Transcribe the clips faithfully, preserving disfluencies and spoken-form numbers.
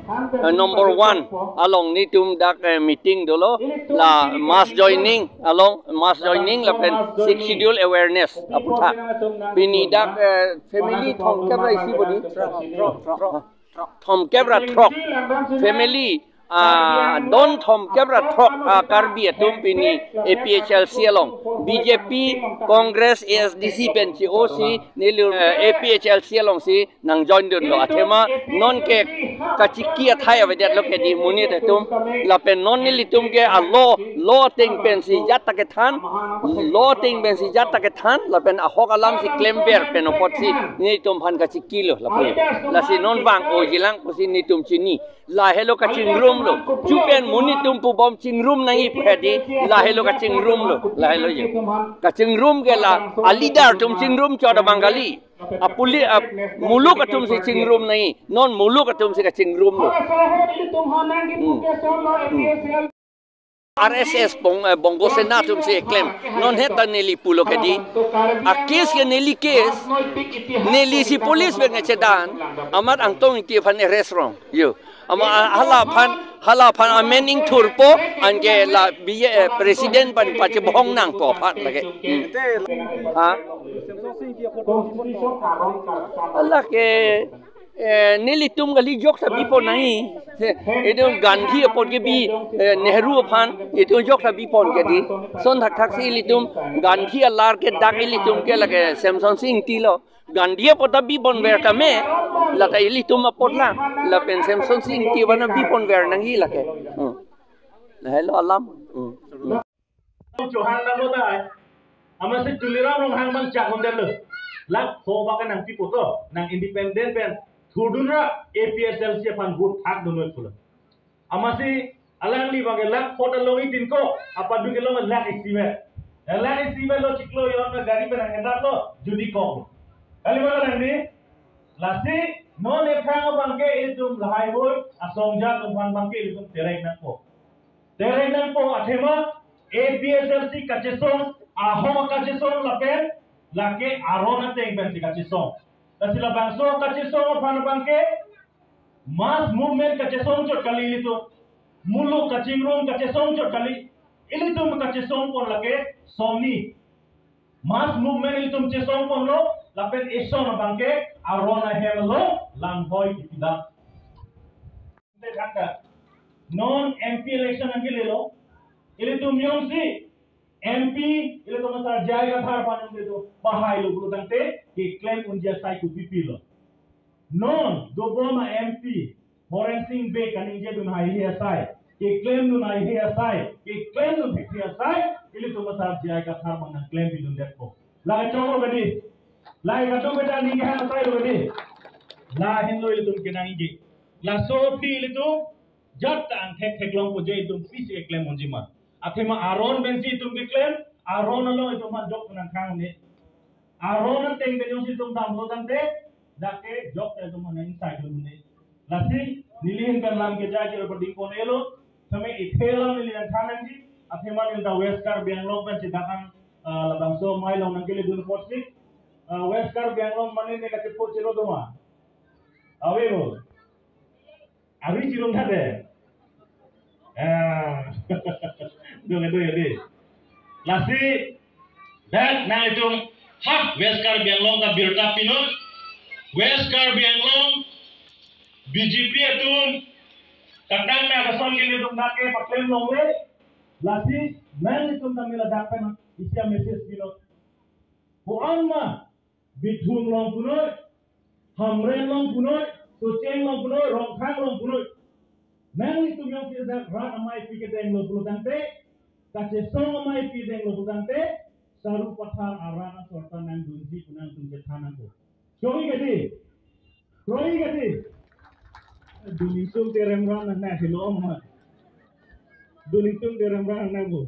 eh, number one along netum dak, eh, meeting dolo, la mass joining along, mass joining lapen Sixth Schedule awareness aputhak. Pini dak, eh, family thomkep ra isi bodi. Thomkep ra throk. Family, ah, don thomkep ra throk, ah, Karbi atum pini A P H L C along, B J P, Congress, A S D C pen chi-o si neli, eh, A P H L C alongsi nang join dunlo. Athema nonke kachiki athai avedetlo kedi monit atum. Lapen non nelitum ke alo, lo ateng pensi jat ta kethan, lo ateng pensi jat ta kethan, lapen ahok alamsi klemver pen apotsi netum aphan kachikilo lapu. Lasi non vang-o jilang pusi netum chini. Lahelo kachingrumlo. Chupen monit atum pubom chingrum nangji pu hedi. Lahelo kachingrumlo. Lahelo je. Kachingrum ke la a-leader atum chingrum chot abang kali. Apuli, a, muluk atumsi chingrum nangji. Non muluk atumsi kachingrumlo. Hmm. Hmm. R S S bong, eh, Bongo Sena atumsi keklem. Non heta neli pulo kedi. A case ke neli case. Nelisi police pen kechedan. Amat Angtong Ingti aphan arrest rong. Yo. Amat, ah, hala aphan, hala aphan amen ingthurpo, anke la B J, eh, president aphan pachebohong nangpo aphan lake. Hmm. Ha? Lake, eh, nelitum kali jok ta bipon nangji. Eh, itum Gandhi apot kebi, eh, Nehru aphan, itum jok ta bipon kedi. Lason thakthaksi ilitum Gandhi alar ke dak ilitum ke lake Semsonsing Ingtilo. Gandhi apot ta bipon ver tame, lata ilitum apot lang, lapen Semsonsing Ingti aphan bipon ver nangji lake. Hmm. Lahelo alam. Hmm. Hmm. Chauhan damlo dai. Amatsi Tuliram Ronghang abang chak-un detlo. Lakh pho bak nangpipo to, nang independent pen thurdun ra A P H L C aphan vote thakdun noi pulo. Amatsi alangli abang ke lakh pho ta longji tin ko, apaduk ke long lakh isi vet. Lakh isi vetlo chiklo jon na gari pen nang-endaklo, judi kok. Kali mana nang di? Lasi non ephrang abang ke ilitum lahai hoi asong jat atum aphan abang ke ilitum terek nangpo. Terek nangpo athema A P H L C kachesong, ahok kachesong lapen lake aron ateng pensi kachesong. Lasi labangso kachesong aphan abang ke mass movement kachesong chot kali ilitum. Muluk kachingrum kachesong chot kali. Ilitum kachesong pon lake songni. Mass movement ilitum chesong ponlo, lapen ison abang ke aron ahem along langhoi kipidak. Non M P election nangkelelo. Ilitum jongsi M P, ilitum asar J I Kathar aphan jongsi itum pahailo pulo tangte, keklem unji asai kopi pilo. Non dobom a-M P Horen Sing Bey kaningje dun haihe asai, keklem dun haihe asai, keklem dun thekji asai, ilitum asar J I Kathar abang nangklem pidun detpo. Lake choklo kedi, lake kadokave ta ningje hang asai lo kedi. Lahenlo ilitum kenangji. Laso aphi ilitum jat ta angthek theklongpo je itum pisi keklem unji ma. Athema aron pensi itum keklem, aron along itum aphan jok nangkhang un-e. Aron ateng pen jongsi itum damlo tangte, dak ke jok ta itum aphan nang-ingsai dun un-e. Lasi neli ahin pen lam keja kiro pading pon-elo, seme ithe alam neli nangthan nangji, athema neli ta West Karbi Anglong pensi dak an, ah, labangso amei along nangkele dun apotsi, ah, West Karbi Anglong mane ne kachepho chiro doma. Ave bo. Ari chirung thade. Ah. Dong, dong, dong. Lasi, dak nang itum, ha, West Karbi Anglong ta birta pinot. West Karbi Anglong, B J P atum, katang na kason ke itum nake paklem longle. Lasi, nang itum ta mila dak pen, isi a-message pinot. Ko-an ma, Bithung along punoi, Hamren along punoi, Socheng along punoi, Rongkhang along punoi. Nanglitum jongsi rat ameipi kedenglo pulo tangte, kachesong ameipi denglo pulo tangte, Sarupathar arat asor ta nangdunji pu nangtum chethan nangpo. Choi kedi, kroi kedi. Dun ingtung terem ran nang na helo ma. Dun ingtung terem ran nang bo.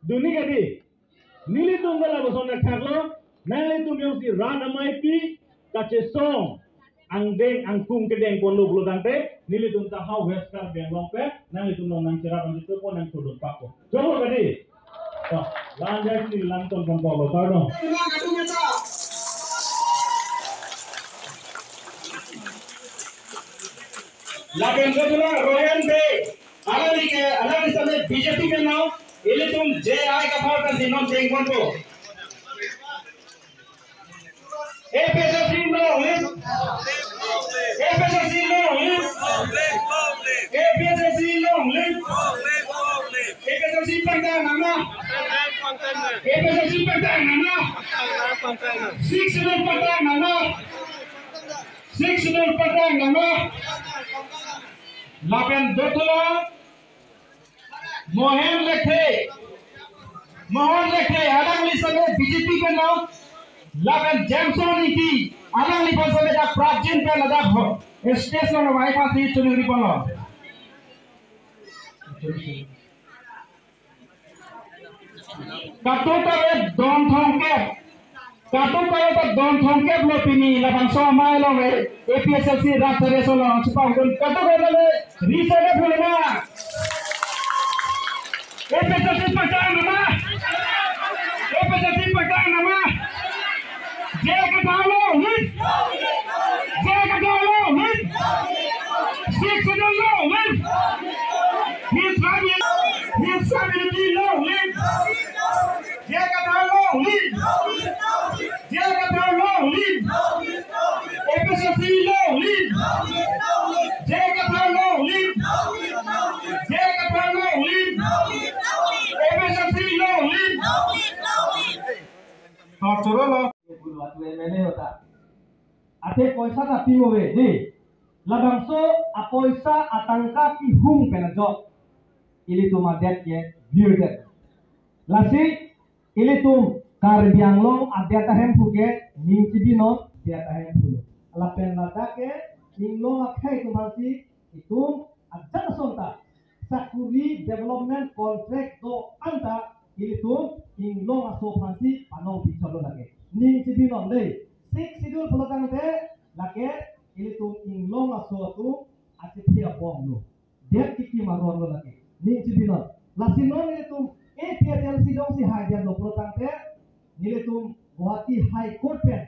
Dun-i kedi. Nelitum ke lapuson nangthaklo, nanglitum jongsi rat ameipi kachesong angdeng angkung kedeng ponlo pulo tangte, nelitum ta ha West Karbi Anglong pen, nanglitum along nangcherap nangchito pon nangchodun pakpo. Choklo kedi. To, lan jai si langton pon polo, pardon. Lapen Jodhula Royan Bey, alangli ke, alangli same B J P ke nang, ilitum J I Kathar ta si non chengponpo. A P H L C long live! A P H L C long live! A P H L C long live! A P H L C pangthang nang ma! A P H L C pangthang nang ma! Six Schedule pangthang nang ma! Six Schedule pangthang nang ma! Lapen Jodhula Mohan Lekthe, Mohan Lekthe, alangli same B J P ke nang, lapen Jameson Ingti, alangli pon same dak prapjin pen ladak ho, stage along vai pasi chuningri ponlo. Kadokave don thomkep. Kadokave ta don thomkep lo pini labangso amei along, eh, A P H L C rat sare solo chepangdun. Kadokave le ri sare pulma. A P H L C pangthang nang ma. A P H L C pangthang nang ma. J I Kathar long live. J I Kathar long live. Six Schedule long live. His family, his family long live. J I Kathar long live! J I Kathar long live! A P H L C long live! J I Kathar long live! J I Kathar long live! A P H L C long live! Torchoro lo. Atu M L A hota. Athe poisa ta pimo ave, dei. Labangso apoisa atangka kihung pen ajok ilitum adet ke virdet. Lasi ilitum Karbi Anglong adet ahemphu ke ning chibinon, adet ahemphu lo. Lapen ladak ke inglong akhei atum aphansi itum ajat ason ta sakuri development contract do-an ta ilitum inglong aso aphansi panong pichotlo lake. Ning chibinon dei. Six Schedule pulo tangte lake ilitum inglong aso atum achephe abong lo. Det kikim aron lo lake. Ning chibinon. Lasi non ilitum A P H L C jongsi haidetlo pulo tangte nelitum Guwahati High Court pen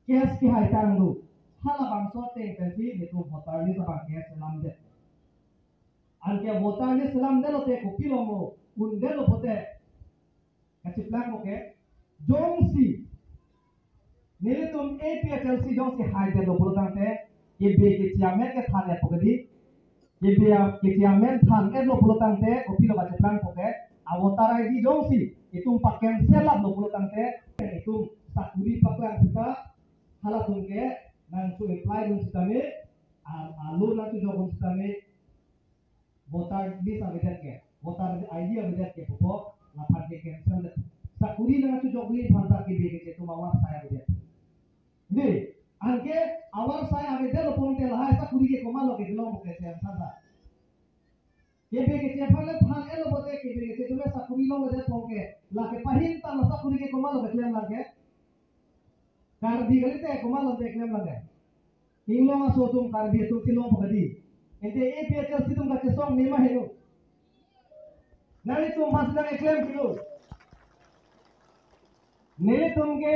case kihai tang do. Halabangso ateng pensi nelitum voter list abang ke selamdet. Anke voter list selamdetlo te kopilo mo, undetlo pote kachiplang mo ke, jongsi nelitum A P H L C jongsi haidetlo pulo tangte, kebe keche amen kethan-etpo kedi, kebe a-, keche amen than-etlo pulo tangte, kopilo kachiplang po ke, a voter I D jongsi itum pa-cancel up lo pulo tangte, itum sakuri paklang sita, halatum ke nangcho-apply dun sitame, a, alo nangchojok dun sitame, voter list avedet ke, voter I D avedet ke pupo, laphan ke cancel det. Sakuri nangchojokji aphan ta kebe keche atum avarsai avedet. Dei, anke avarsai avedetlo pulote lahai sakuri ke komatlo kelong ke, chen sasa. Kebe keche aphan le than-etlo pote kebe keche atum le sakuri longledet puke, lake pahin ta la sakuri ke komatlo keklem lake. Karbi kalite komatlo keklem lake. Inglong aso atum Karbi atum chelongpo kedi. Ante A P H L C atum kachesong nema heno. Nanglitum aphansi nang-eklem kilo. Nelitum ke